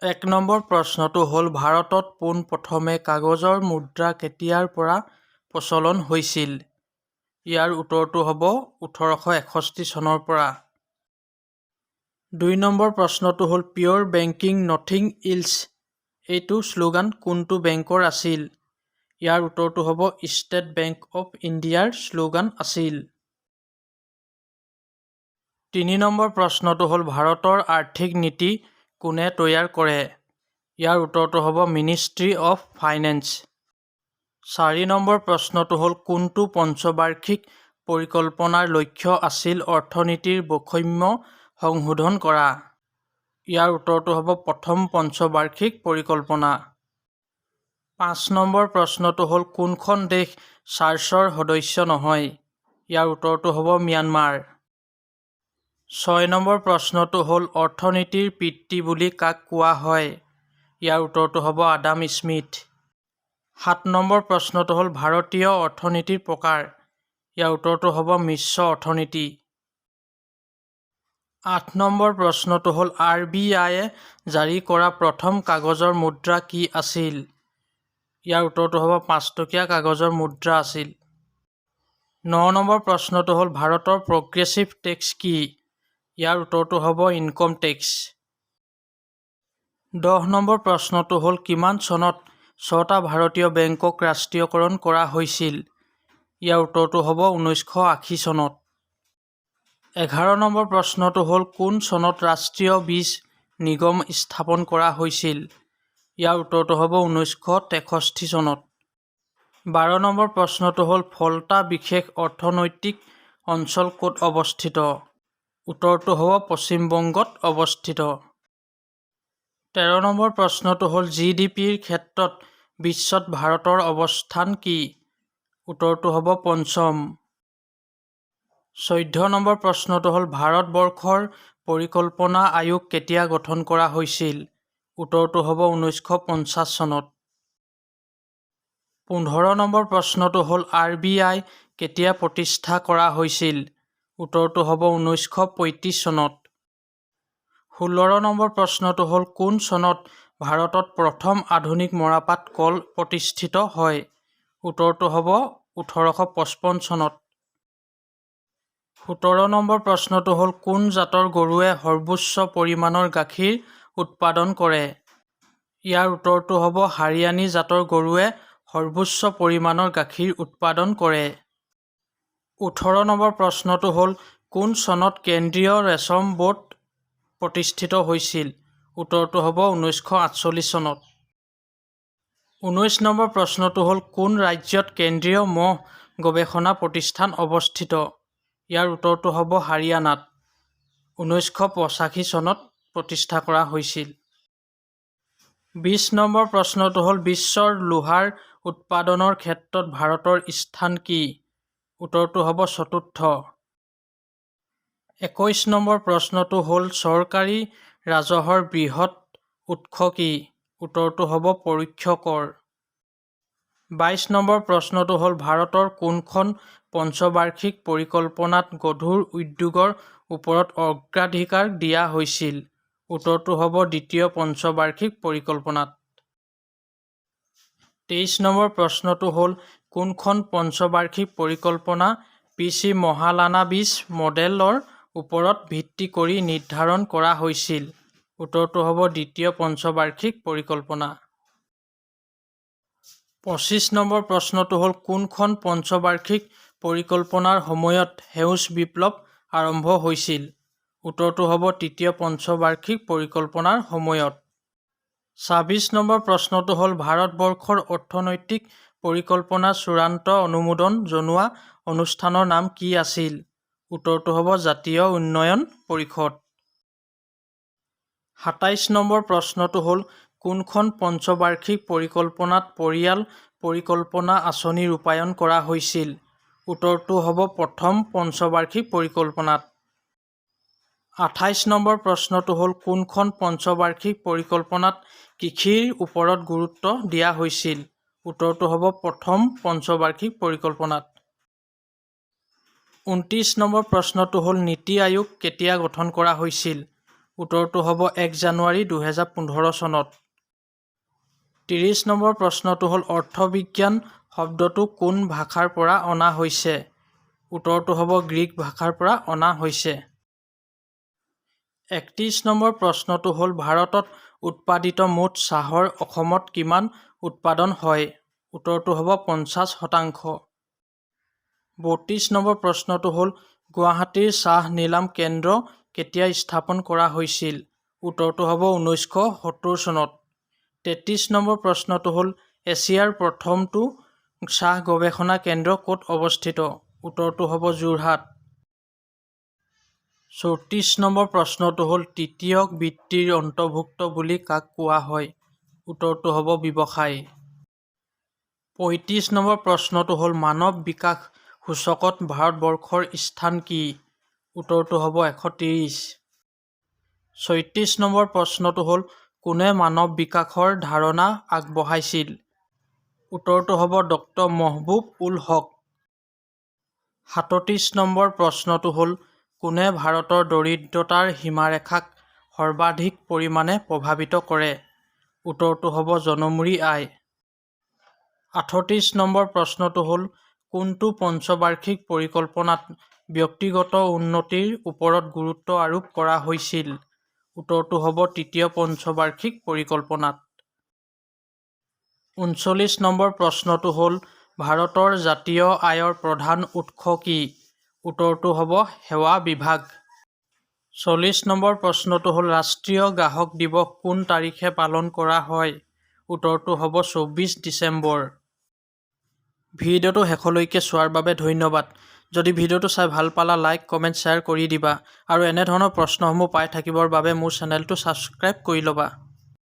1 number প্ৰশ্নটো হ'ল, ভাৰতত পোন প্ৰথমে কাগজৰ মুদ্ৰা কেতিয়াৰ পৰা প্ৰচলন হৈছিল? ইয়াৰ উত্তৰটো হ'ব 1861 চনৰ পৰা। 2 নম্বৰ প্ৰশ্নটো হ'ল, "পিয়'ৰ বেংকিং, নথিং ইলছ" এইটো শ্লোগান কোনটো বেংকৰ আছিল? ইয়াৰ উত্তৰটো হ'ব ষ্টেট বেংক অফ ইণ্ডিয়াৰ শ্লোগান আছিল। 3 নম্বৰ প্ৰশ্নটো হ'ল, ভাৰতৰ আৰ্থিক নীতি কোনে তৈয়াৰ কৰে? ইয়াৰ উত্তৰটো হ'ব মিনিষ্ট্ৰী অফ ফাইনেন্স। 4 নম্বৰ প্ৰশ্নটো হ'ল, কোনটো পঞ্চবাৰ্ষিক পৰিকল্পনাৰ লক্ষ্য আছিল অৰ্থনীতিৰ বৈষম্য সংশোধন কৰা? ইয়াৰ উত্তৰটো হ'ব প্ৰথম পঞ্চবাৰ্ষিক পৰিকল্পনা। 5 নম্বৰ প্ৰশ্নটো হ'ল, কোনখন দেশ ছাৰ্কৰ সদস্য নহয়? ইয়াৰ উত্তৰটো হ'ব ম্যানমাৰ। 6 নম্বৰ প্ৰশ্নটো হ'ল, অৰ্থনীতিৰ পিতৃ বুলি কাক কোৱা হয়? ইয়াৰ উত্তৰটো হ'ব আডাম স্মিথ। 7 নম্বৰ প্ৰশ্নটো হ'ল, ভাৰতীয় অৰ্থনীতিৰ প্ৰকাৰ। ইয়াৰ উত্তৰটো হ'ব মিশ্ৰ অৰ্থনীতি। 8 নম্বৰ প্ৰশ্নটো হ'ল, আৰ বি আইয়ে জাৰি কৰা প্ৰথম কাগজৰ মুদ্ৰা কি আছিল? ইয়াৰ উত্তৰটো হ'ব 5 টকীয়া কাগজৰ মুদ্ৰা আছিল। 9 নম্বৰ প্ৰশ্নটো হ'ল, ভাৰতৰ প্ৰগ্ৰেছিভ টেক্স কি? ইয়াৰ উত্তৰটো হ'ব ইনকম টেক্স। 10 নম্বৰ প্ৰশ্নটো হ'ল, কিমান চনত ছটা ভাৰতীয় বেংকক ৰাষ্ট্ৰীয়কৰণ কৰা হৈছিল? ইয়াৰ উত্তৰটো হ'ব 1980 চনত। 11 নম্বৰ প্ৰশ্নটো হ'ল, কোন চনত ৰাষ্ট্ৰীয় বীজ নিগম স্থাপন কৰা হৈছিল? ইয়াৰ উত্তৰটো হ'ব 1963 চনত। 12 নম্বৰ প্ৰশ্নটো হ'ল, ফল্টা বিশেষ অৰ্থনৈতিক অঞ্চল ক'ত অৱস্থিত? উত্তৰটো হ'ব পশ্চিমবংগত অৱস্থিত। 13 নম্বৰ প্ৰশ্নটো হ'ল, জি ডি পিৰ ক্ষেত্ৰত বিশ্বত ভাৰতৰ অৱস্থান কি? উত্তৰটো হ'ব পঞ্চম। 14 নম্বৰ প্ৰশ্নটো হ'ল, ভাৰতবৰ্ষৰ পৰিকল্পনা আয়োগ কেতিয়া গঠন কৰা হৈছিল? উত্তৰটো হ'ব 1950 চনত। 15 নম্বৰ প্ৰশ্নটো হ'ল, আৰ বি আই কেতিয়া প্ৰতিষ্ঠা কৰা হৈছিল? উত্তৰটো হ'ব 1935 চনত। 16 নম্বৰ প্ৰশ্নটো হ'ল, কোন চনত ভাৰতত প্ৰথম আধুনিক মৰাপাট কল প্ৰতিষ্ঠিত হয়? উত্তৰটো হ'ব 1855 চনত। 17 নম্বৰ প্ৰশ্নটো হ'ল, কোন জাতৰ গৰুৱে সৰ্বোচ্চ পৰিমাণৰ গাখীৰ উৎপাদন কৰে? ইয়াৰ উত্তৰটো হ'ব হাৰিয়ানী জাতৰ গৰুৱে সৰ্বোচ্চ পৰিমাণৰ গাখীৰ উৎপাদন কৰে। 18 নম্বৰ প্ৰশ্নটো হ'ল, কোন চনত কেন্দ্ৰীয় ৰেচম ব'ৰ্ড প্ৰতিষ্ঠিত হৈছিল? উত্তৰটো হ'ব 1948 চনত। 19 নম্বৰ প্ৰশ্নটো হ'ল, কোন ৰাজ্যত কেন্দ্ৰীয় মহ গৱেষণা প্ৰতিষ্ঠান অৱস্থিত? ইয়াৰ উত্তৰটো হ'ব হাৰিয়ানাত, 1985 চনত প্ৰতিষ্ঠা কৰা হৈছিল। 20 নম্বৰ প্ৰশ্নটো হ'ল, বিশ্বৰ লোহাৰ উৎপাদনৰ ক্ষেত্ৰত ভাৰতৰ স্থান কি? উত্তৰটো হ'ব চতুৰ্থ। 21 নম্বৰ প্ৰশ্নটো হ'ল, চৰকাৰী ৰাজহৰ বৃহৎ উৎস কি? উত্তৰটো হ'ব পৰোক্ষ কৰ। 22 নম্বৰ প্ৰশ্নটো হ'ল, ভাৰতৰ কোনখন পঞ্চবাৰ্ষিক পৰিকল্পনাত গধুৰ উদ্যোগৰ ওপৰত অগ্ৰাধিকাৰ দিয়া হৈছিল? উত্তৰটো হ'ব দ্বিতীয় পঞ্চবাৰ্ষিক পৰিকল্পনাত। 23 নম্বৰ প্ৰশ্নটো হ'ল, কোনখন পঞ্চবাৰ্ষিক পৰিকল্পনা পি চি মহালানাবিছ মডেলৰ ওপৰত ভিত্তি কৰি নিৰ্ধাৰণ কৰা হৈছিল? উত্তৰটো হ'ব দ্বিতীয় পঞ্চবাৰ্ষিক পৰিকল্পনা। 25 নম্বৰ প্ৰশ্নটো হ'ল, কোনখন পঞ্চবাৰ্ষিক পৰিকল্পনাৰ সময়ত সেউজ বিপ্লৱ আৰম্ভ হৈছিল? উত্তৰটো হ'ব তৃতীয় পঞ্চবাৰ্ষিক পৰিকল্পনাৰ সময়ত। 26 নম্বৰ প্ৰশ্নটো হ'ল, ভাৰতবৰ্ষৰ অৰ্থনৈতিক পৰিকল্পনাৰ চূড়ান্ত অনুমোদন জনোৱা অনুষ্ঠানৰ নাম কি আছিল? উত্তৰটো হ'ব জাতীয় উন্নয়ন পৰিষদ। 27 নম্বৰ প্ৰশ্নটো হ'ল, কোনখন পঞ্চবাৰ্ষিক পৰিকল্পনাত পৰিয়াল পৰিকল্পনা আঁচনি ৰূপায়ণ কৰা হৈছিল? উত্তৰটো হ'ব প্ৰথম পঞ্চবাৰ্ষিক পৰিকল্পনাত। 28 নম্বৰ প্ৰশ্নটো হ'ল, কোনখন পঞ্চবাৰ্ষিক পৰিকল্পনাত কৃষিৰ ওপৰত গুৰুত্ব দিয়া হৈছিল? উত্তৰটো হ'ব প্ৰথম পঞ্চবাৰ্ষিক পৰিকল্পনাত। 29 নম্বৰ প্ৰশ্নটো হ'ল, নীতি আয়োগ কেতিয়া গঠন কৰা হৈছিল? উত্তৰটো হ'ব 1 জানুৱাৰী 2015 চনত। 30 নম্বৰ প্ৰশ্নটো হ'ল, অৰ্থবিজ্ঞান শব্দটো কোন ভাষাৰ পৰা অনা হৈছে? উত্তৰটো হ'ব গ্ৰীক ভাষাৰ পৰা অনা হৈছে। 31 নম্বৰ প্ৰশ্নটো হ'ল, ভাৰতত উৎপাদিত মুঠ চাহৰ অসমত কিমান উৎপাদন হয়? উত্তৰটো হ'ব 50%। 32 নম্বৰ প্ৰশ্নটো হ'ল, গুৱাহাটীৰ চাহ নিলাম কেন্দ্ৰ কেতিয়া স্থাপন কৰা হৈছিল? উত্তৰটো হ'ব 1970 চনত। 33 নম্বৰ প্ৰশ্নটো হ'ল, এছিয়াৰ প্ৰথমটো চাহ গৱেষণা কেন্দ্ৰ ক'ত অৱস্থিত? উত্তৰটো হ'ব যোৰহাট। 34 নম্বৰ প্ৰশ্নটো হ'ল, তৃতীয়ক বৃত্তিৰ অন্তৰ্ভুক্ত বুলি কাক কোৱা হয়? উত্তৰটো হ'ব ব্যৱসায়। 35 নম্বৰ প্ৰশ্নটো হ'ল, মানৱ বিকাশ সূচকত ভাৰতবৰ্ষৰ স্থান কি? উত্তৰটো হ'ব 130। 36 নম্বৰ প্ৰশ্নটো হ'ল, কোনে মানৱ বিকাশৰ ধাৰণা আগবঢ়াইছিল? উত্তৰটো হ'ব ডক্টৰ মহবুব উল হক। 37 নম্বৰ প্ৰশ্নটো হ'ল, কোনে ভাৰতৰ দৰিদ্ৰতাৰ সীমাৰেখাক সৰ্বাধিক পৰিমাণে প্ৰভাৱিত কৰে? উত্তৰটো হ'ব জনমূৰি আয়। 38 নম্বৰ প্ৰশ্নটো হ'ল, কোনটো পঞ্চবাৰ্ষিক পৰিকল্পনাত ব্যক্তিগত উন্নতিৰ ওপৰত গুৰুত্ব আৰোপ কৰা হৈছিল? উত্তৰটো হ'ব তৃতীয় পঞ্চবাৰ্ষিক পৰিকল্পনাত। 39 নম্বৰ প্ৰশ্নটো হ'ল, ভাৰতৰ জাতীয় আয়ৰ প্ৰধান উৎস কি? উত্তৰটো হ'ব সেৱা বিভাগ। 40 নম্বৰ প্ৰশ্নটো হ'ল, ৰাষ্ট্ৰীয় গ্ৰাহক দিৱস কোন তাৰিখে পালন কৰা হয়? উত্তৰটো হ'ব 24 ডিচেম্বৰ। ভিডিঅ'টো শেষলৈকে চোৱাৰ বাবে ধন্যবাদ। যদি ভিডিঅ'টো চাই ভাল পালা, লাইক, কমেণ্ট, শ্বেয়াৰ কৰি দিবা আৰু এনেধৰণৰ প্ৰশ্নসমূহ পাই থাকিবৰ বাবে মোৰ চেনেলটো ছাবস্ক্ৰাইব কৰি ল'বা।